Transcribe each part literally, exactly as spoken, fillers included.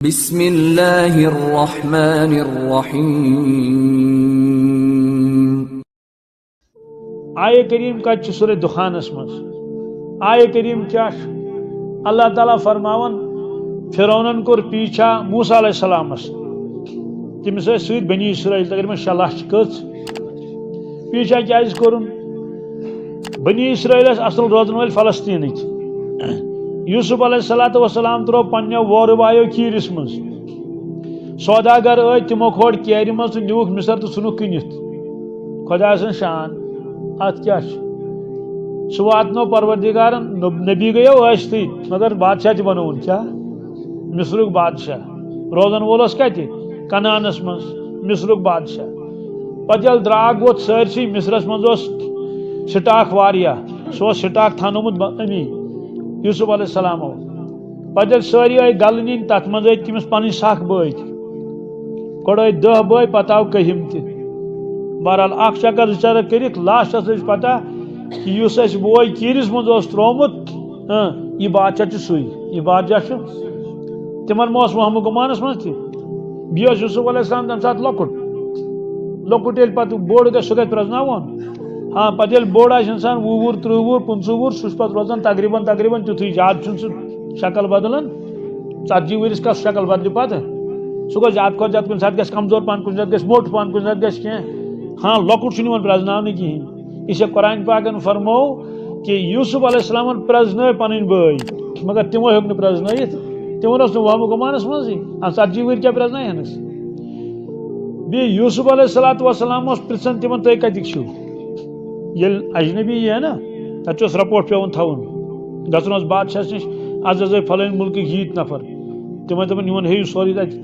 بسم الله الرحمن الرحيم. آیہِ کریم کتہِ چھِ سورہ دخانس منٛز؟ آیہِ کریم کیٛاہ چھُ؟ اللہ تعالیٰ فرماوان، فرعونن کوٚر پیچھا موسیٰ علیہ السلامس، تٔمِس ٲسۍ سۭتۍ بنی اسرائیل، تقریباً شےٚ لچھ کٔژ۔ پیچھا کیٛازِ کوٚرُن؟ بنی اسرائیل ٲسۍ اصل روزن وٲلۍ فلسطینٕکۍ۔ یوسف علیہ الصلوۃ والسلام ترٛوو پننیو وورٕ بایو کھیٖرِس منٛز۔ سوداگر ٲتۍ، تِمو کھول کیرِ منٛز تہٕ نیوٗکھ مصر تہٕ ژھُنُکھ کٕنِتھ۔ خۄداے سٕنٛز شان، اتھ کیٛاہ چھُ؟ سُہ واتنو پروردگارن، نب-، نبی گٔیو ٲسۍتھٕے، مگر بادشاہ تہِ بنووُن۔ کیٛاہ؟ مصرُک بادشاہ۔ روزن وول اوس کتہِ؟ کنعانس منٛز، مصرُک بادشاہ۔ پتہٕ ییٚلہِ درٛاگ ووت سٲرسٕے، مصرس منٛز اوس سٹاک واریاہ، سُہ اوس سٹاک تھاونومُت ب-، أمی یوسف علیہ السلامو۔ پتہٕ ییٚلہِ سٲری آیہِ گلہٕ نِنۍ، تتھ منٛز آیہِ تٔمِس پنٕنۍ سکھ بٲے تہِ۔ گۄڈٕ ٲسۍ دَہ بٲے، پتہٕ آو کٔہِم تہِ۔ بہرحال، اکھ چکر زٕ چکر کٔرِتھ، لاسٹس ٲسۍ پتہ کہِ یُس اَسہِ بوے کیٖرِس منٛز اوس ترٛوومُت، اۭں، یہِ بادشاہ چھُ سُے، یہِ بادشاہ چھُ۔ تِمن ما اوس وہمہٕ گُمانس منٛز تہِ؟ بیٚیہِ اوس یوسف علیہ السلام تَمہِ ساتہٕ لۄکُٹ۔ لۄکُٹ ییٚلہِ پتہٕ بوٚڑ گژھِ، سُہ گژھِ پرٛزناوُن۔ ہاں، پتہٕ ییٚلہِ بوٚڑ آسہِ انسان، وُہ وُہُر، ترٕٛہ وُہُر، پٕنٛژٕہ وُہُر، سُہ چھُ پتہٕ روزان تقریباً، تقریباً تیُتھُے، زیادٕ چھُنہٕ سُہ شکل بدلان۔ ژتجی ؤرِس کس شکل بدلہِ پتہٕ؟ سُہ گوٚو زیادٕ کھۄتہٕ زیادٕ، کُنہِ ساتہٕ گژھِ کمزور پہن، کُنہِ ساتہٕ گژھِ موٚٹ پہن، کُنہِ ساتہٕ گژھِ کینٛہہ۔ ہاں، لۄکُٹ چھُنہٕ یِوان پرٛزناونہٕ کِہیٖنۍ۔ یہِ چھےٚ قرآن پاکن فرموو کہِ یوسف علیہ السلامن پرٛزنٲے پنٕنۍ بٲے، مگر تِمو ہیوٚک نہٕ پرٛزنٲیِتھ۔ تِمن اوس نہٕ وہمہٕ گُمانس منٛزٕے۔ آ، ژتجی ؤرۍ کیٛاہ پرٛزناے ہنس؟ بیٚیہِ یوسف علیہ الصلوۃ والسلام اوس پرٛژھان تِمن، "تُہۍ کتِکۍ چھِو؟" ییٚلہِ اجنبی یی نا، تتہِ چھُ اوس رپورٹ پٮ۪وان تھاوُن۔ گژھُن اوس بادشاہس نِش، "از حظ آے فلٲنۍ مُلکٕکۍ ییٖتۍ نفر۔" تِمن دپان، "یِمن ہیٚیِو سورُے تتہِ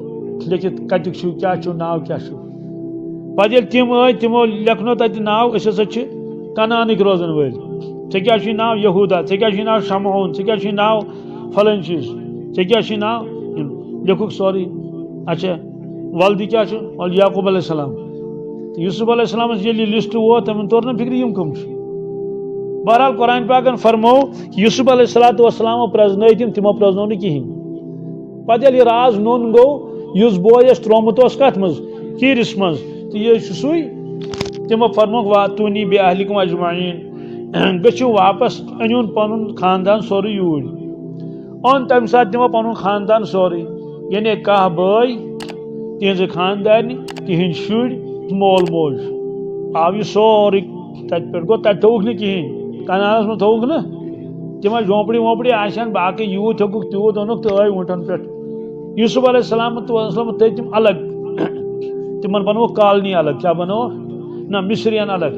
لیکھِتھ، کتیُک چھُو، کیٛاہ چھُو، ناو کیٛاہ چھُو؟" پتہٕ ییٚلہِ تِم ٲے، تِمو لیکھنو تتہِ ناو، "أسۍ ہسا چھِ کنعانٕکۍ روزن وٲلۍ۔" "ژےٚ کیٛاہ چھُے ناو؟" "یہوٗدا۔" "ژےٚ کیٛاہ چھُے ناو؟" "شمعون۔" "ژےٚ کیٛاہ چھُے ناو؟" فلٲنۍ چیٖز۔ "ژےٚ کیٛاہ چھُے ناو؟" یِم لیکھُکھ سورُے۔ اچھا، ولدِ کیٛاہ چھُ؟ ولدِ یعقوب علیہ السلام۔ تہٕ یوسف علیہ السلامس ییٚلہِ یہِ لسٹ ووت، تِمن توٚر نہٕ فکرِ، یِم کٕم چھِ۔ بہرحال، قرآن پاکن فرموو، یوسف علیہ الصلوۃ والسلام پرٛزنٲے تِم، تِمو پرٛزنوو نہٕ کِہیٖنۍ۔ پتہٕ ییٚلہِ یہِ راز نوٚن گوٚو، یُس بوے اَسہِ ترٛوومُت اوس کتھ منٛز؟ کیٖرِس منٛز۔ تہٕ یہِ چھُ سُے۔ تِمو فرمووُکھ، "واتونی بِاہلِکُم اجمعین۔" گٔژھِو واپس، أنِوُن پنُن خاندان سورُے یوٗرۍ۔ اوٚن تمہِ ساتہٕ تِمو پنُن خاندان سورُے، یعنی کاہ بٲے، تِہنٛزٕ خاندارنہِ، تِہنٛدۍ شُرۍ، مول موج۔ آو یہِ سورُے تتہِ پٮ۪ٹھ، گوٚو تتہِ تھووُکھ نہٕ کِہیٖنۍ، کنعانس منٛز تھووُکھ نہٕ۔ تِم ٲسۍ جھونپڑی وونپڑی آسہِ ہن، باقٕے یوٗت ہیوٚکُکھ تیوٗت اوٚنُکھ تہٕ ٲے وُنٹھن پٮ۪ٹھ۔ یوسف علیہ السلام تہٕ السلام تھٲے تِم الگ، تِمن بنووُکھ کالنی الگ۔ کیٛاہ بنووُکھ؟ نہ، مصرین الگ،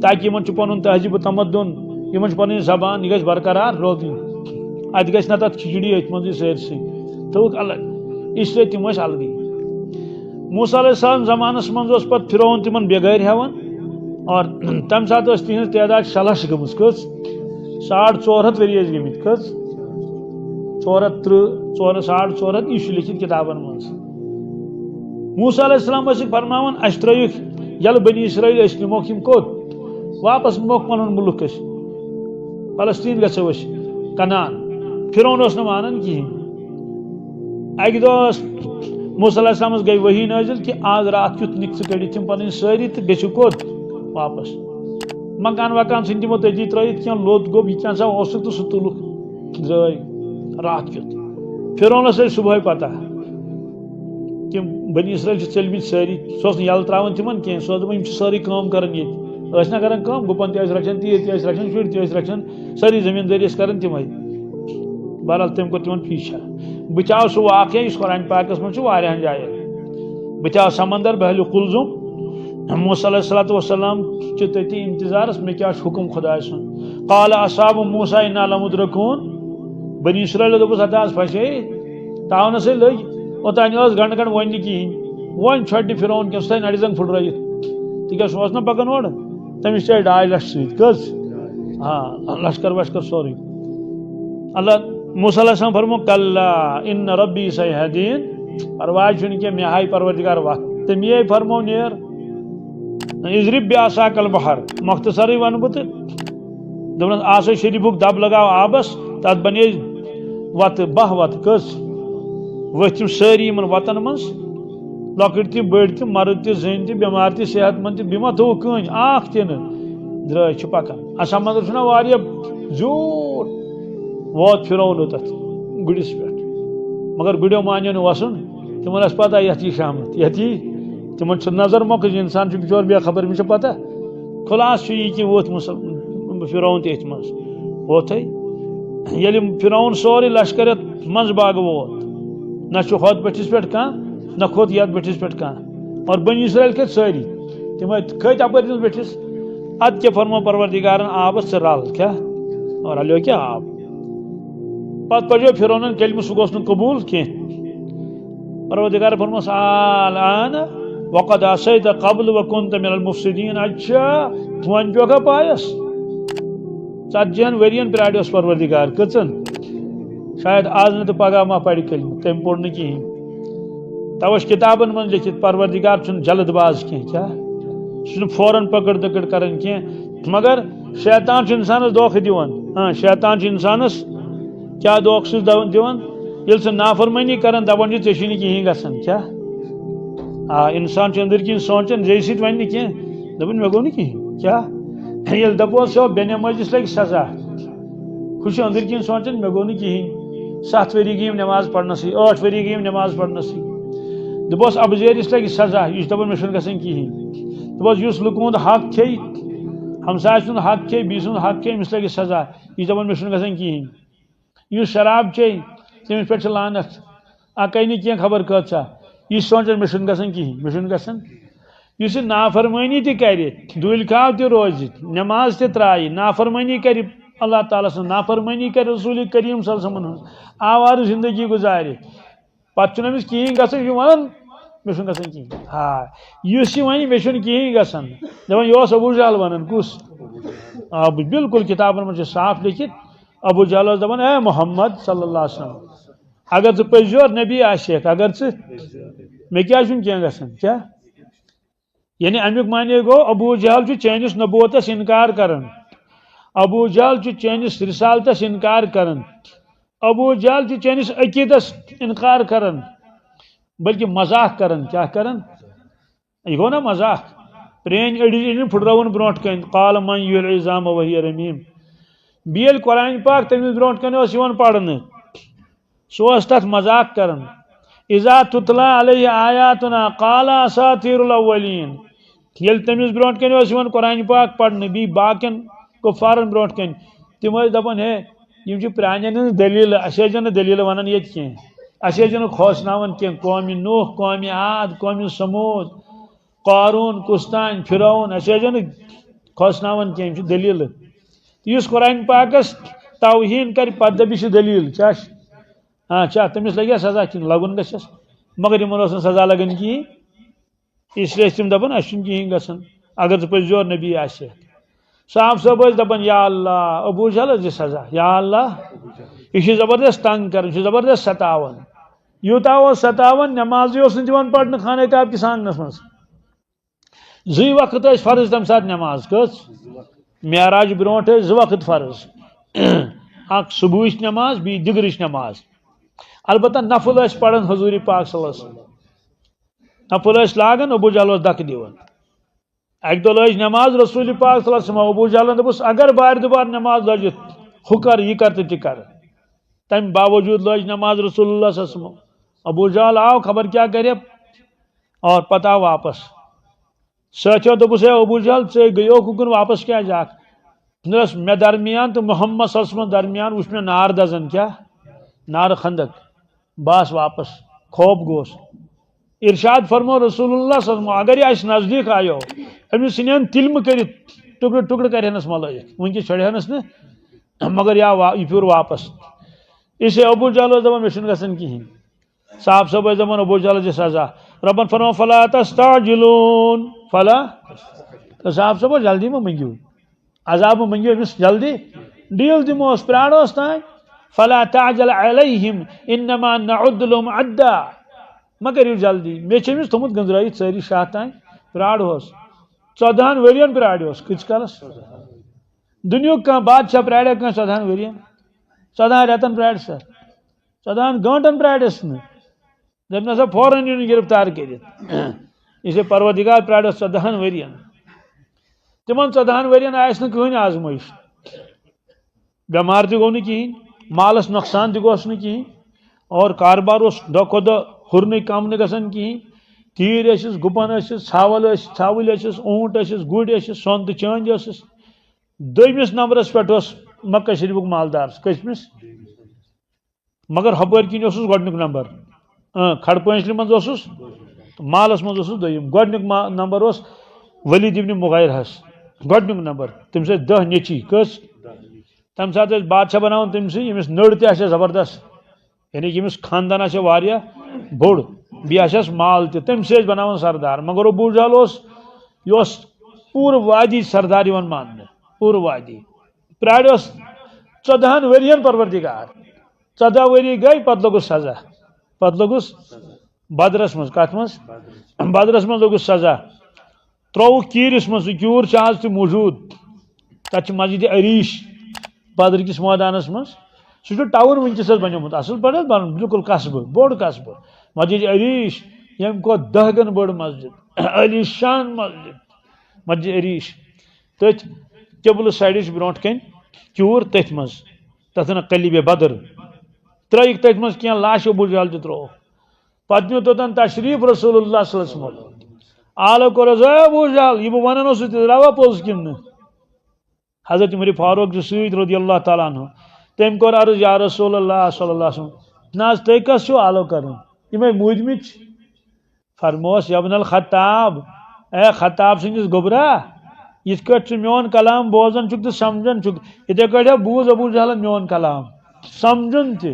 تاکہ یِمن چھُ پنُن تہذیب و تمدن، یِمن چھُ پنٕنۍ زبان، یہِ گژھِ برقرار روزٕنۍ۔ اتہِ گژھِ نہ تتھ کھچڑی أتھۍ منٛزٕے سٲرسٕے۔ تھٲوٕکھ الگ، اس لیے تِم ٲسۍ الگٕے۔ موسیٰ علیہ السلام زمانس منٛز اوس پتہٕ فرعون تِمن بے گٲرۍ ہٮ۪وان، اور تمہِ ساتہٕ ٲس تِہنٛز تعداد شےٚ لچھ گٔمٕژ۔ کٔژ؟ ساڑ ژور ہتھ ؤری ٲسۍ گٔمٕتۍ۔ کٔژ؟ ژور ہتھ ترٕٛہ، ژور، ساڑ ژور ہتھ، یہِ چھُ لیکھِتھ کِتابن منٛز۔ موسیٰ علیہ السلام ٲسِکھ فرماوان، "اسہِ ترٲیِکھ یَلہٕ بنی اسرائیل، أسۍ نِموکھ یِم کوٚت؟ واپس نِموکھ پنُن مُلک أسۍ۔ فلسطین گژھو أسۍ، کنعان۔" فرعون اوس نہٕ مانان کِہیٖنۍ۔ اَکہِ دۄہ ٲس موسیٰ علیہ السلامس گٔے وحی نٲزِل کہِ آز راتھ کیُتھ نِکھ ژٕ کٔڑِتھ یِم پنٕنۍ سٲری تہٕ گٔژھِو کوٚت؟ واپس۔ مکان وکان ژھٕنۍ تِمو تٔتی ترٲیِتھ، کینٛہہ لوٚت گوٚب، یہِ کیٛاہ سا اوسُکھ تہٕ سُہ تُلُکھ۔ درٛاے راتھ کیُتھ۔ فرعونس ٲسۍ صبحٲے پتہ۔ تِم بنی اسرائیل چھِ ژٔلمٕتۍ سٲری۔ سُہ اوس نہٕ یَلہٕ ترٛاوان تِمن کینٛہہ۔ سُہ اوس دَپان، "یِم چھِ سٲرٕے کٲم کران ییٚتہِ۔ ٲسۍ نا کران کٲم، گُپن تہِ ٲسۍ رچھان، تیٖر تہِ ٲسۍ رچھان، شُرۍ تہِ ٲسۍ رچھان، سٲری زٔمیٖندٲری ٲسۍ کران تِمے۔" بہرحال، تٔمۍ کوٚر تِمن پیچھا۔ بہٕ تہِ آو سُہ واقعہ، یُس قرآن پاکس منٛز چھُ واریاہن جاین۔ بہٕ تہِ آو سمندر بحر قلزم۔ موسیٰ علیہ الصلوۃ والسلام چھِ تٔتی انتظارس، مےٚ کیٛاہ چھُ حُکم خۄداے سُنٛد۔ قال اصحاب موسیٰ انا لمدرکون۔ بنی اسرائیل دوٚپُس، "ہتا آز پھسے، تاونسے لٔگۍ، اوٚتانۍ ٲس گنڈٕ گنڈٕ، وۄنۍ نہٕ کِہیٖنۍ، وۄنۍ ژھۄٹہِ نہٕ فرعون کینٛہہ، سُہ تھایہِ نرِ زنٛگ پھُٹرٲیِتھ، تِکیٛازِ سُہ اوس نہ پکان اورٕ، تٔمِس تہِ آیہِ ڈاے لچھ سۭتۍ۔" کٔژ؟ آ، لشکر وشکر سورُے۔ اللہ، موسیٰ علیہ السلام فرمو، "کلا ان ربی سیہدین"، پرواے چھُنہٕ کینٛہہ، مےٚ ہایہِ پروردگار وتھ۔ تٔمی فرمو، "نیر۔" اضرب بعصاک البحر، مختصرٕے ونہٕ بہٕ تہٕ دوٚپنس، آسہٕ شریٖفُک دب لگاو آبس، تتھ بنے وتہٕ، باہ وتہٕ۔ کٔژ؟ ؤتھۍ تِم سٲری یِمن وتن منٛز، لۄکٕٹۍ تہِ، بٔڑۍ تہِ، مرد تہِ، زٔنۍ تہِ، بٮ۪مار تہِ، صحت مند تہِ، بیٚیہِ ما تھوٚوُکھ کٕہٕنۍ؟ اکھ تہِ نہٕ۔ درٛٲے چھِ پکان۔ اَسا مطلب چھُنہ واریاہ زیوٗٹھ۔ ووت فرعون اوٚتتھ گُرِس پٮ۪ٹھ، مگر گُرٮ۪و مانیو نہٕ وسُن۔ تِمن ٲس پتہ یتھ یی شامت، یتھ یی۔ تِمن چھِ نظر مۄکٕج، انسان چھُ بچور بے خبر، أمِس چھِ پتہ۔ خلاصہ چھُ یہِ کہِ ووت مُسل-، فرعون تہِ أتھۍ منٛز۔ ووتھے۔ ییٚلہِ فرعون سورُے لشکر یتھ منٛز باغ ووت، نہ چھُ ہۄتھ بٔٹھِس پٮ۪ٹھ کانٛہہ، نہ کھوٚت یتھ بٔٹھِس پٮ۪ٹھ کانٛہہ۔ اور بنی اسرائیل کھٔتۍ سٲری۔ تِم کھٔتۍ اپٲرۍ کِنۍ بٔٹھِس۔ ادٕ کیٛاہ فرموو پروردگارن؟ آبس ژٕ رل، کیٛاہ؟ اور رلیو کیٛاہ آب؟ پتہٕ پرزیو فرعونن کلمہٕ، سُہ گوٚژھ نہٕ قبول کینٛہہ۔ پروردگار فرموس، "الآن وقد عصیت قبل وکنت من المفسدین"۔ اچھا، وۄنۍ پیوکھا پایس؟ ژتجی ہن ؤرین پرٛاریوس پروردگار، کٔژن؟ شاید آز نہٕ تہٕ پگاہ ما پرِ کلمہٕ، تٔمۍ پوٚر نہٕ کِہیٖنۍ۔ توے چھُ کِتابن منٛز لیکھِتھ، پروردگار چھُنہٕ جلد باز کینٛہہ، کیٛاہ؟ سُہ چھُنہٕ فوراً پکڑ دکڑ کران کینٛہہ۔ مگر شیطان چھُ انسانس دھوکہٕ دِوان۔ ہاں، شیطان چھُ انسانس کیٛاہ دھوکہٕ چھُس دو-، دِوان؟ ییٚلہِ ژٕ نافرمٲنی کران، دپان چھُ، "ژےٚ چھُے نہٕ کِہیٖنۍ گژھان"، کیٛاہ؟ آ، انسان چھُ أنٛدٕرۍ کِنۍ سونٛچان، زیٚیہِ سۭتۍ وَنہِ نہٕ کینٛہہ، دَپان، "مےٚ گوٚو نہٕ کِہیٖنۍ"۔ کیٛاہ؟ ییٚلہِ دَپوس، "یو، بے نمٲزِس لَگہِ سزا"، ہُہ چھُ أنٛدٕرۍ کِنۍ سونٛچان، "مےٚ گوٚو نہٕ کِہیٖنۍ"۔ ستھ ؤری گٔے یِم نٮ۪ماز پَرنَسٕے، ٲٹھ ؤری گٔے یِم نٮ۪ماز پَرنَسٕے۔ دوٚپُس، "اَپزیرِس لَگہِ سزا"، یہِ چھُ دَپان، "مےٚ چھُنہٕ گژھان کِہیٖنۍ"۔ دوٚپُس، "یُس لُکہٕ ہُنٛد حق کھیٚیہِ، ہمسایہِ سُنٛد حق کھیٚیہِ، بیٚیہِ سُنٛد حق کھیٚیہِ، أمِس لَگہِ سزا"، یہِ چھُ دَپان، "مےٚ چھُنہٕ گژھان کِہیٖنۍ"۔ یُس شراب چیٚیہِ، تٔمِس پٮ۪ٹھ چھِ لعنت۔ اَکَے نہٕ کینٛہہ، خبر کۭژاہ۔ یہِ چھُ سونٛچان، "مےٚ چھُنہٕ گژھان کِہیٖنۍ، مےٚ چھُنہٕ گژھان"۔ یُس یہِ نافرمٲنی تہِ کَرِ، دوٗلۍ کھاو تہِ روزِ، نٮ۪ماز تہِ ترٛایہِ، نافرمٲنی کَرِ اللہ تعالیٰ سٕنٛز، نافرمٲنی کَرِ رسول کریم صلی اللہ علیہ وسلمن ہٕنٛز، آوارٕ زندگی گُزارِ، پَتہٕ چھُنہٕ أمِس کِہیٖنۍ گژھان، یہِ چھُ وَنان، "مےٚ چھُنہٕ گژھان کِہیٖنۍ"۔ آ، یُس یہِ وَنہِ، "مےٚ چھُنہٕ کِہیٖنۍ گژھان"، دَپان، یہِ اوس ابوٗ جہل وَنان۔ کُس؟ آ، بِلکُل، کِتابَن منٛز چھُ صاف لیکھِتھ، ابوٗ جہل اوس دَپان، "اے محمد صلی اللہ علیہ وسلم، اگر ژٕ پٔزۍ یور نبی آسہِ ہٮ۪کھ، اگر ژٕ، مےٚ کیٛازِ چھُنہٕ کینٛہہ گژھان؟" کیٛاہ؟ یعنی اَمیُک معنی گوٚو، ابوٗ جہل چھُ چٲنِس نبوتس اِنکار کران، ابوٗ جہل چھُ چٲنِس رسالتس اِنکار کران، ابوٗ جہل چھُ چٲنِس عقیٖدس اِنکار کران، بلکہِ مذاق کران۔ کیٛاہ کران؟ یہِ گوٚو نا مذاق؟ پرٛٲنۍ أڈِج أنِن پھُٹراوُن برونٛٹھ کَنہِ، "قال من یحیی العظام وہی رمیم"۔ بیٚیہِ ییٚلہِ قرآن پاک تٔمِس برونٛٹھ کَنہِ اوس یِوان پَرنہٕ، سُہ اوس تَتھ مذاق کران۔ "اذا تتلی علیہ آیاتنا قال اساطیر الاولین"۔ ییٚلہِ تٔمِس برونٛٹھ کَنہِ اوس یِوان قرآن پاک پَرنہٕ، بیٚیہِ باقین کفارن برونٛٹھ کَنہِ، تِم ٲسۍ دَپان، "ہے، یِم چھِ پرٛانٮ۪ن ہٕنٛز دٔلیٖلہٕ، اَسہِ ٲسۍ زَن نہٕ دٔلیٖلہٕ وَنان ییٚتہِ کینٛہہ، اَسہِ ٲسۍ زَن نہٕ کھوژناوان کینٛہہ، قومِ نوح، قومِ عاد، قومِ ثمود، قارون، کُس تام، فرعون، اَسہِ ٲسۍ زَن نہٕ کھوژناوان کینٛہہ، یِم چھِ دٔلیٖلہٕ۔" تہٕ یُس قرآن پاکس توہین کرِ، پتہٕ دپہِ، "یہِ چھِ دٔلیٖل، کیٛاہ چھِ؟ ہاں، چھا تٔمِس لگہِ سزا کِنہٕ لگُن گژھٮ۪س؟" مگر یِمن اوس نہٕ سزا لگان کِہیٖنۍ، اس لیے ٲسۍ تِم دپان، "اَسہِ چھُنہٕ کِہیٖنۍ گژھان، اگر ژٕ پٔزۍ یور نبی آسہِ ہا۔" صاحب صٲب ٲسۍ دپان، "یا اللہ، ابو جہل ٲسۍ دِ سزا، یا اللہ، یہِ چھُ زبردست تنگ کران، یہِ چھُ زبردست ستاوان، یوٗتاہ اوس ستاوان، نمازٕے اوس نہٕ دِوان پرنہٕ خانہ کعبہ کِس آنگنس منٛز۔" زٕے وقت ٲسۍ فرض تَمہِ ساتہٕ نٮ۪ماز۔ کٔژ؟ معراج برونٛٹھ ٲسۍ زٕ وقت فرض۔ اکھ صبحٕچ نٮ۪ماز، بیٚیہِ دِگرٕچ نٮ۪ماز۔ البتہ نفل ٲسۍ پران حضوٗرِ پاک صلی اللہ علیہ وسلم۔ نفل ٲسۍ لاگان، ابو جہل اوس دَکہٕ دِوان۔ اَکہِ دۄہ لٲج نٮ۪ماز رسول پاک صلی اللہ علیہ وسلم، ابو جہلن دوٚپُس، "اگر بارِ دُبارٕ نٮ۪ماز لٲجِتھ، ہُہ کر، یہِ کر تہٕ تہِ کر۔" تَمہِ باوجوٗد لٲج نٮ۪ماز رسول اللہ صلی اللہ علیہ وسلم۔ ابو جہل آو، خبر کیٛاہ کرِ۔ اور پتہٕ آو واپس۔ ساتھیو دوٚپُس، "ہے ابو جہل، ژٕ گٔیوکھ اُکُن، واپس کیٛازِ آکھ؟" دوٚپنَس، "مےٚ درمیان تہٕ محمد صلی اللہ علیہ وسلم درمیان وُچھ مےٚ نار دَزان۔" کیٛاہ؟ نار خندق۔ بہٕ آس واپس، خوف گوس۔ ارشاد فرمو رسول اللہ صلی اللہ علیہ وسلم، اگر یہِ اَسہِ نزدیٖک آیو، أمِس ژھٕنہِ ہن تِلمہٕ کٔرِتھ، ٹُکڑٕ ٹُکڑٕ کرِ ہنس ملٲیِتھ، وٕنکیٚس چھڑِ ہنس نہٕ، مگر یا وا-، یہِ پھیوٗر واپس۔ اسے ابو جہل اوس دَپان، "مےٚ چھُنہٕ گژھان کِہیٖنۍ۔" صاحب صٲب ٲسۍ دَپان، ابو جہلس دِ سزا۔ رۄبن فرموو، "فلا تستعجلون، فلا"۔ تہٕ صاحب صٲب، جلدی مہ مٔنگِو۔ عذاب مہ مٔنگِو أمِس جلدی۔ ڈیٖل دِموس، پرٛاروس تام۔ "فلا تعجل علیہم، انما نعد لهم عدا"۔ مہ کٔرِو جلدی۔ مےٚ چھِ أمِس تھوٚمُت گٔنزرٲیِتھ سٲری شاہ تام۔ پرٛاروس۔ ژۄدہن ؤرین پرٛاریوس۔ کۭتِس کالس؟ دُنیُک کانٛہہ بادشاہ پرٛاریا کٲنٛسہِ ژۄدہن ؤرین؟ ژۄدہن رٮ۪تن پرٛارِ سا؟ ژۄدہن گٲنٛٹن پرٛارٮ۪س نہٕ۔ دَپہِ نہ سا فوراً یُن گرفتار کٔرِتھ۔ یہِ چھِ پروردگار پرٛارٮ۪س ژۄدہَن ؤرِین۔ تِمن ژۄدہَن ؤرِین آسہِ نہٕ کٕہٕنۍ آزمٲیِش۔ بٮ۪مار تہِ گوٚو نہٕ کِہیٖنۍ، مالَس نۄقصان تہِ گوٚوس نہٕ کِہیٖنۍ، اور کاربار اوس دۄہ کھۄتہٕ دۄہ ہُرنُے، کم نہٕ گژھان کِہیٖنۍ۔ تیٖرۍ ٲسِس، گُپن ٲسِس، ژھاوَل ٲسۍ، ژھاوٕلۍ ٲسِس، اوٗنٹ ٲسِس، گُرۍ ٲسِس، سۄن تہٕ چٲنٛدۍ ٲسِس۔ دوٚیمِس نمبرَس پٮ۪ٹھ اوس مکہ شریٖفُک مالدار۔ کٔژمِس؟ مگر ہۄپٲرۍ کِنۍ اوسُس گۄڈٕنیُک نمبر۔ اۭں، کھڑ پٲنٛژلہِ منٛز اوسُس، مالَس منٛز اوسُس دوٚیِم۔ گۄڈٕنیُک ما-، نمبر اوس ولید ابن مغیرہَس، گۄڈٕنیُک نمبر۔ تٔمِس ٲسۍ دَہ نیٚچی۔ کٔژ؟ تَمہِ ساتہٕ ٲسۍ بادشاہ بَناوان تٔمۍ سٕے، ییٚمِس نٔر تہِ آسہِ ہا زبردست، یعنی ییٚمِس خاندان آسہِ ہا واریاہ بوٚڑ، بیٚیہِ آسٮ۪س مال تہِ، تٔمۍ سٕے ٲسۍ بَناوان سردار۔ مگر ابو جہل اوس، یہِ اوس پوٗرٕ وادی سردار یِوان ماننہٕ، پوٗرٕ وادی۔ پرٛارٮ۪س ژۄدہَن ؤرِین پروردگار۔ ژۄداہ ؤری گٔے، پتہٕ لوٚگُس سزا۔ پتہٕ لوٚگُس بدرس منٛز۔ کتھ منٛز؟ بدرس منٛز لوٚگُس سزا۔ ترٛووُکھ کیٖرِس منٛز، سُہ کیوٗر چھُ آز تہِ موٗجوٗد۔ تتھ چھِ مسجد عریٖش، بدر کِس مٲدانس منٛز۔ سُہ چھُ ٹاوُن وٕنکیٚس حظ بنیومُت، اصل پٲٹھۍ حظ بنومُت، بالکل قصبہٕ، بوٚڑ قصبہٕ۔ مسجد عریٖش، ییٚمہِ کھۄتہٕ دَہ گن بٔڑ مسجد، عالی شان مسجد، مسجد عریٖش۔ تٔتھۍ قبلہٕ سایڈٕ چھِ برونٛٹھ کَنۍ کیوٗر، تٔتھۍ منٛز، تَتھ وَنان قلیٖبِ بدر۔ ترٛٲیِکھ تٔتھۍ منٛز کینٛہہ لاشہِ، ابو جہل تہِ ترٛووُکھ۔ پَتہٕ نیوٗ توٚتَن تشریٖف رسول اللہ صلی اللہ علیہ وسلم۔ آلو کوٚرُس، "اے ابو جہل، یہِ بہٕ وَنان اوسُس، تہِ درٛاوا پوٚز کِنہٕ نہٕ؟" حضرت عمر فاروق چھُ سۭتۍ رضی اللہ تعالیٰ عنہ۔ تٔمۍ کوٚر عرض، "یا رسول اللہ صلی اللہ علیہ وسلم، نہ حظ، تُہۍ کَس چھِو آلو کَران؟ یِمَے موٗدمٕتۍ چھِ۔" فرموس، "یا ابن الخطاب، اے خطاب سٕنٛدِس گوٚبرا، یِتھ کٲٹھۍ ژٕ میون کلام بوزان چھُکھ تہٕ سمجھان چھُکھ، یِتھے کٲٹھۍ ہا بوٗز ابو جہلن میون کلام، سمجھُن تہِ۔"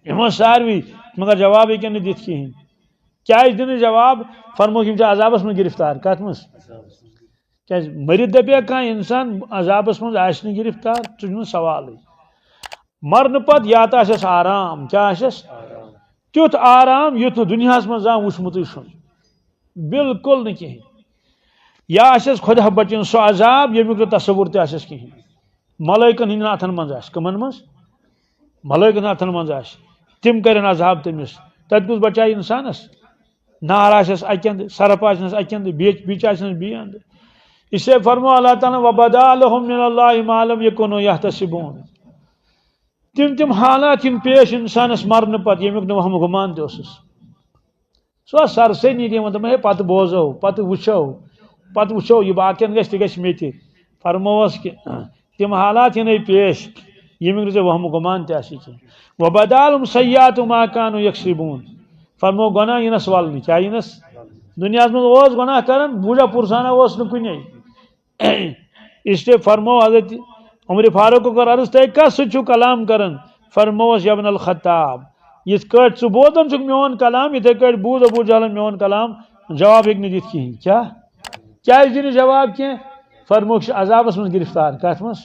یِمو ساروی، مگر جواب ہیٚکن نہٕ دِتھ کِہیٖنۍ۔ کیازِ دِنہٕ جواب؟ فرموکھ، یِم چھِ عذابس منٛز گرفتار۔ کتھ منٛز؟ کیازِ مٔرِتھ دپیا کانٛہہ انسان عذابس منٛز آسہِ نہٕ گرفتار؟ سُہ چھُنہٕ سوالٕے۔ مرنہٕ پتہٕ یا تہٕ آسٮ۪س آرام، کیٛاہ آسٮ۪س؟ تیُتھ آرام یُتھ نہٕ دُنیاہس منٛز زانٛہہ وُچھمُتٕے چھُنہٕ۔ بالکل نہٕ کِہیٖنۍ۔ یا آسٮ۪س خۄدا بچٲیِن سُہ عذاب، ییٚمیُک نہٕ تصور تہِ آسٮ۪س کِہیٖنۍ۔ ملٲیکن ہٕنٛدٮ۪ن اتھن منٛز آسہِ۔ کٕمن منٛز؟ ملٲیکن ہٕنٛدٮ۪ن اتھن منٛز آسہِ۔ تِم کرن عذاب تٔمِس۔ تتہِ کُس بچایہِ انسانس؟ نار آسٮ۪س اکہِ اندٕ، سرپھ آسٮ۪س اکہِ اندٕ، بیٚیہِ، بیٚیہِ آسٮ۪س بیٚیہِ اندٕ۔ اس لیے فرمو اللہ تعالیٰ، "وبدا لهم من اللہ ما لم يكونوا يحتسبون۔" تِم تِم حالات یِم پیش انسانس مرنہٕ پتہٕ، ییٚمیُک نہٕ وہم گُمان تہِ اوسُس۔ سُہ اوس سرسے نیٖرِتھ یِوان، دوٚپُن، "ہے، پتہٕ بوزو، پتہٕ وٕچھو، پتہٕ وٕچھو، یہِ باقین گژھِ تہِ گژھِ مےٚ تہِ۔" فرمووس کہِ تِم حالات یِنَے پیش، ییٚمیُک نہٕ ژےٚ وہمہٕ گُمان تہِ آسی کینٛہہ۔ "وبدا لهم سیئات ما كانوا يكسبون۔" فرمو، گۄناہ یِنَس ولنہٕ۔ کیٛاہ یِنَس؟ دُنیاہَس منٛز اوس گۄناہ کران، بوٗزا پُرسانا اوس نہٕ کُنے۔ اس لیے فرمو حضرت عمر فاروق کوٚر عرض، "تُہۍ کَس سۭتۍ چھِو کلام کران؟" فرمووس، "یا ابن الخطاب، یِتھ کٲٹھۍ ژٕ بوزان چھُکھ میون کلام، یِتھے کٲٹھۍ بوٗز ابو جہلن میون کلام۔" جواب ہیٚکہِ نہٕ دِتھ کِہیٖنۍ۔ کیٛاہ؟ کیٛازِ دِنہٕ جواب کینٛہہ؟ فرمووُکھ، چھِ عذابس منٛز گرفتار۔ کتھ منٛز؟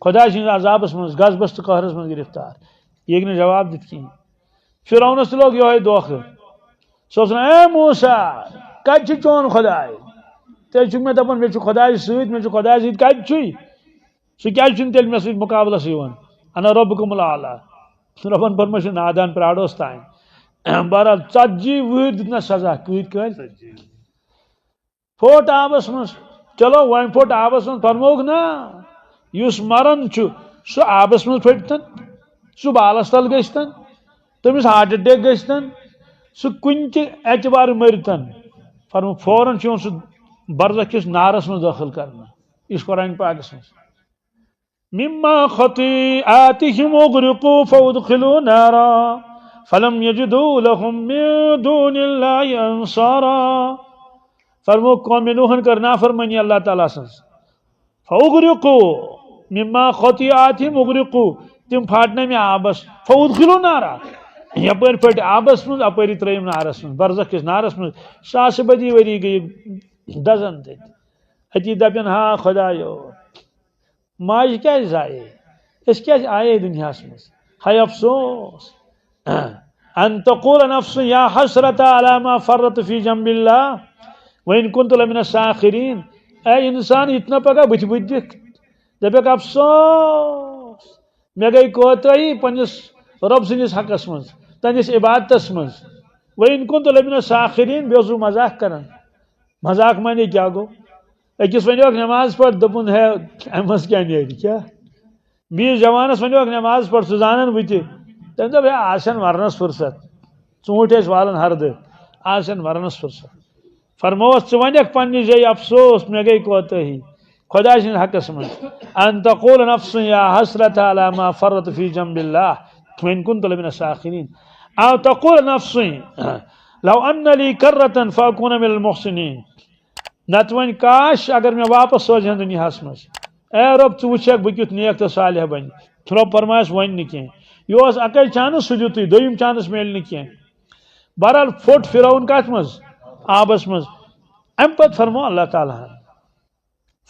خۄداے سٕنٛدِس عذابس منٛز، غضبس تہٕ قہرس منٛز گرفتار۔ یہِ ہیٚکہِ نہٕ جواب دِتھ کِہیٖنۍ۔ فرعونس تہِ لوٚگ یِہوٚے دھوکہٕ۔ سُہ اوس ونان، "اے موسیٰ، کتہِ چھُ چون خۄداے؟ تیٚلہِ چھُکھ مےٚ دپان، مےٚ چھُ خۄداے سۭتۍ، مےٚ چھُ خۄداے سۭتۍ، کتہِ چھُے؟ سُہ کیٛازِ چھُنہٕ تیٚلہِ مےٚ سۭتۍ مُقابلس یِوان؟ انا ربکم الاعلیٰ۔" رۄبن فرموو، "چھُ نادان، پرٛارُس تام۔" بہرحال، ژتجی وُہٕرۍ دیُتنس سزا۔ کۭتۍ کٲلۍ؟ پھوٚٹ آبس منٛز۔ چلو، وۄنۍ پھوٚٹ آبس منٛز، فرمووُکھ نا، یُس مران چھُ، سُہ آبس منٛز پھٔٹتن، سُہ بالس تل گٔژھتن، تٔمِس ہارٹ اٹیک گٔژھتن، سُہ کُنہِ تہِ اعتبارٕ مٔرتن، فرموو، فوراً چھُ یِوان سُہ برزخ کِس نارس منٛز دٲخل کرنہٕ۔ یہِ چھُ قرآن پاکس منٛز۔ مما خطیئاتہم اغرقوا فادخلوا نارا فلم یجدوا لهم من دون اللہ انصارا۔ فرمو، قوم نوحن کر نافرمانی اللہ تعالیٰ سٕنٛز۔ فاغرقوا، مما خطیئاتہم اغرقوا، تِم پھاٹنٲوۍ مےٚ آبس۔ فادخلوا نارا، یپٲرۍ پھٔٹۍ آبس منٛز، اپٲری ترٲیِم نارس منٛز، برزخ کِس نارس منٛز۔ ساسہٕ بٔدی ؤری گٔیہِ دزان تتہِ۔ أتی دپن، ہا خدایو، ماجہِ کیٛازِ زایے؟ أسۍ کیٛازِ آیے دُنیاہس منٛز؟ ہاے افسوس! ان تقول نفس یا حسرتا علی ما فرطت فی جنب اللہ وان کنت لمن الساخرین۔ اے انسان، یہِ تہِ نہ پگاہ بٕتھِ بٕتھِ دِکھ، دپکھ، افسوس! مےٚ گٔے کوتٲہی پننِس رۄب سٕنٛدِس حقس منٛز، تہنٛدِس عبادتس منٛز۔ وَإِن كُنتُ لَمِنَ السَّاخِرِينَ، بیٚیہِ اوسُس مذاق کران۔ مذاق معنی کیٛاہ گوٚو؟ أکِس ونیوکھ نماز پٔر، دوٚپُن، ہے، اَمہِ منٛز کیٛاہ نیرِ؟ کیٛاہ؟ بیٚیِس جوانس ونیوکھ نماز پٔر، سُہ زانان بہٕ تہِ۔ تٔمۍ دوٚپ، ہے، آز چھَنہٕ مرنس فرصت۔ ژوٗنٛٹھۍ ٲسۍ والان ہردٕ، آز چھَنہٕ مرنس فرصت۔ فرمووس، ژٕ ونکھ پننہِ جایہِ افسوس، مےٚ گٔے کوتٲہی خۄداے سٕنٛدِ حقس منٛز۔ ان تقول نفس یا حسرت علی ما فرط فی جنب اللہ وان کنت لمن الساخرین۔ او تقول نفس لو ان لی کرۃ فاکون من المحسنین۔ نتہٕ وۄنۍ کاش اگر مےٚ واپس سوزِ ہن دُنیاہس منٛز۔ اے رۄب، ژٕ وٕچھکھ بہٕ کیُتھ نیک تہٕ صالح بنہِ۔ رۄب فرمایس وۄنۍ نہٕ کینٛہہ۔ یہِ اوس اکے چانس، سُہ دیُتُے، دوٚیِم چانس میلہِ نہٕ کینٛہہ۔ بہرحال پھوٚٹ فرعون کتھ منٛز؟ آبس منٛز۔ امہِ پتہٕ فرموو اللہ تعالیٰ ہن،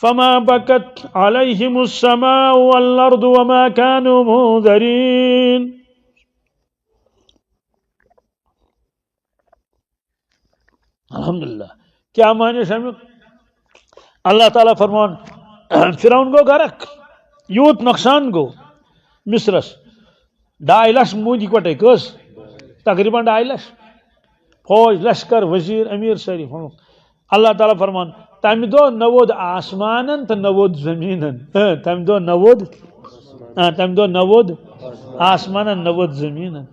فما بکت علیہم السماء والارض وما كانوا منظرین۔ الحمدللہ۔ کیا معنی چھُ امیُک؟ اللہ تعالیٰ فرمان، فرعون گوٚو غرق، یوٗت نۄقصان گوٚو مصرس۔ ڈاے لچھ موٗدۍ یِکوٹے، کٔژ؟ تقریباً ڈاے لچھ۔ فوج، لشکر، وزیر، امیر، سٲری۔ اللہ تعالیٰ فرمان، تمہِ دۄہ نہ ووٚد آسمانن تہٕ نہ ووٚد زٔمیٖنن۔ ہاں، تمہِ دۄہ نہ ووٚد، ہاں، تمہِ دۄہ نہ ووٚد آسمانن، نہ ووٚد زٔمیٖنن۔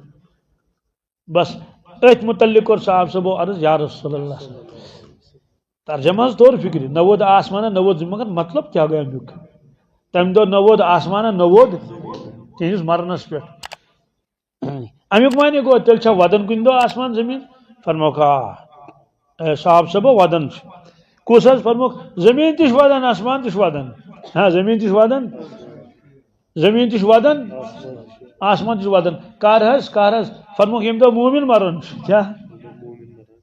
بس، أتھۍ متعلق کوٚر صاحب صٲبو عرض، یا رسول اللہ۔ ترجمہ حظ توٚر فکرِ، نہ ووٚد آسمانن، نہ ووٚد زٔمیٖن، مگر مطلب کیٛاہ گوٚو امیُک؟ تمہِ دۄہ نہ ووٚد آسمانن، نہ ووٚد، تِہنٛدِس مرنس پٮ۪ٹھ۔ امیُک معنی گوٚو، تیٚلہِ چھا ودان کُنہِ دۄہ آسمان زٔمیٖن؟ فرموکھ، آ۔ اے صاحب صٲبو، ودان چھُ۔ کُس حظ؟ فرموکھ، زٔمیٖن تہِ چھُ ودان، آسمان تہِ چھُ ودان۔ ہاں، زٔمیٖن تہِ چھُ ودان، زٔمیٖن تہِ چھُ ودان، آسمان تہِ چھُ ودان۔ کر حظ؟ کر حظ؟ فرموکھ، ییٚمہِ دۄہ مومِن مران چھُ۔ کیٛاہ؟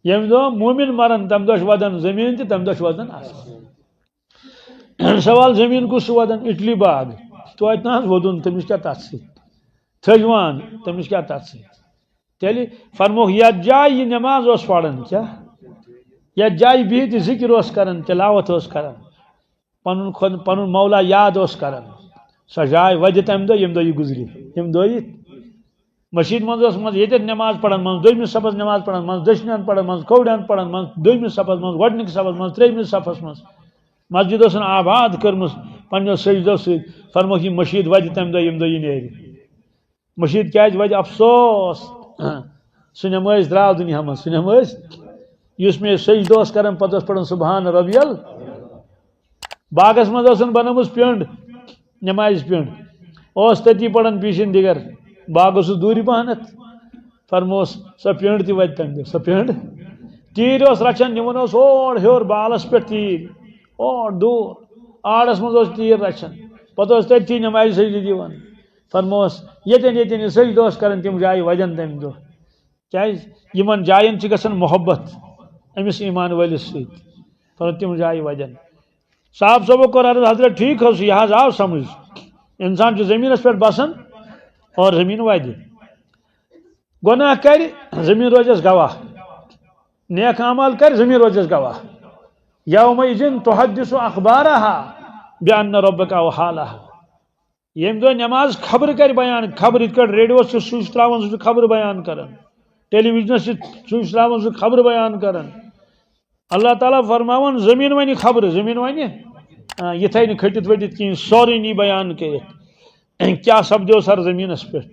ییٚمہِ دۄہ مومِن مران، تمہِ دۄہ چھُ ودان زٔمیٖن تہِ، تمہِ دۄہ چھُ ودان آسمان۔ سوال، زٔمیٖن کُس چھُ ودان؟ اٹلی باغ۔ توتہِ نہ حظ وودُن، تٔمِس کیٛاہ تتھ سۭتۍ؟ تھٔج وان، تٔمِس کیٛاہ تتھ سۭتۍ؟ تیٚلہِ فرموکھ، یتھ جایہِ یہِ نماز اوس پران، کیٛاہ؟ یتھ جایہِ بِہِتھ یہِ ذکر اوس کران، تلاوت اوس کران، پنُن خۄد، پنُن مولا یاد اوس کران، سۄ جاے وَدِ تمہِ دۄہ، ییٚمہِ دۄہ یہِ گُزرِ، ییٚمہِ دۄہ یہِ مٔشیٖد منٛز اوس، منٛز ییٚتٮ۪تھ نماز پران، منٛز دوٚیمِس صفس نماز پران، منٛز دٔچھنٮ۪ن پران، منٛز کھوورٮ۪ن پران، منٛز دوٚیمِس صفس منٛز، گۄڈٕنِکِس صفس منٛز، ترٛیٚیمِس صفس منٛز۔ مسجد اوسُن آباد کٔرمٕژ پننیو سجدو سۭتۍ۔ فرموکھ، یہِ مٔشیٖد وَدِ تمہِ دۄہ، ییٚمہِ دۄہ یہِ نیرِ۔ مٔشیٖد کیٛازِ وَدِ؟ افسوس، سُہ نمٲزۍ درٛاو دُنیا منٛز، سُہ نمٲزۍ یُس مےٚ سجدٕ اوس کران، پتہٕ اوس پران سبحان ربی ال۔ باغس منٛز ٲسٕن بنٲومٕژ پینڈ، نمازِ پینڈ، اوس تٔتی پران پیشن دیگر، باغ اوسُس دوٗرِ پہنتھ۔ فرموس، سۄ پینڈ تہِ وَدِ تمہِ دۄہ، سۄ پینڈ۔ تیٖر اوس رچھان، نِوان اوس اور ہیوٚر بالس پٮ۪ٹھ تیٖر، اور دوٗر آڑس منٛز اوس تیٖر رچھان، پتہٕ اوس تٔتھی نمازِ سجدٕ دِوان۔ فرموس، ییٚتٮ۪ن ییٚتٮ۪ن یہِ سجدٕ اوس کران، تِم جایہِ وَدن تمہِ دۄہ۔ کیٛازِ؟ یِمن جاین چھِ گژھان محبت أمِس ایمان وٲلِس سۭتۍ۔ فرموو، تِم جایہِ وَدن۔ صاحب صٲبو کوٚر عرض، حضرت، ٹھیٖک حظ چھُ، یہِ حظ آو سمجھ۔ انسان چھُ زٔمیٖنس پٮ۪ٹھ بسان اور زٔمیٖن وَدِ۔ گۄناہ کرِ، زٔمیٖن روزٮ۪س گواہ۔ نیک اعمال کرِ، زٔمیٖن روزٮ۪س گواہ۔ یومئذ تحدث اخبارها بان ربک اوحی لها۔ ییٚمہِ دۄہ نماز خبرٕ کرِ بیان، خبر یِتھ کٲٹھۍ ریڈیوس چھُ سُچ تراوان، سُہ چھُ خبرٕ بیان کران، ٹیلی ویژنس چھُ سُچ تراوان، سُہ چھُ خبرٕ بیان کران۔ اللہ تعالیٰ فرماوان، زٔمیٖن ونہِ خبرٕ، زٔمیٖن ونہِ، آ، یِتھے نہٕ کھٔٹِتھ ؤٹِتھ کِہیٖنۍ، سورُے نی بیان کٔرِتھ۔ کیٛاہ سپدیو سر زٔمیٖنس پٮ۪ٹھ؟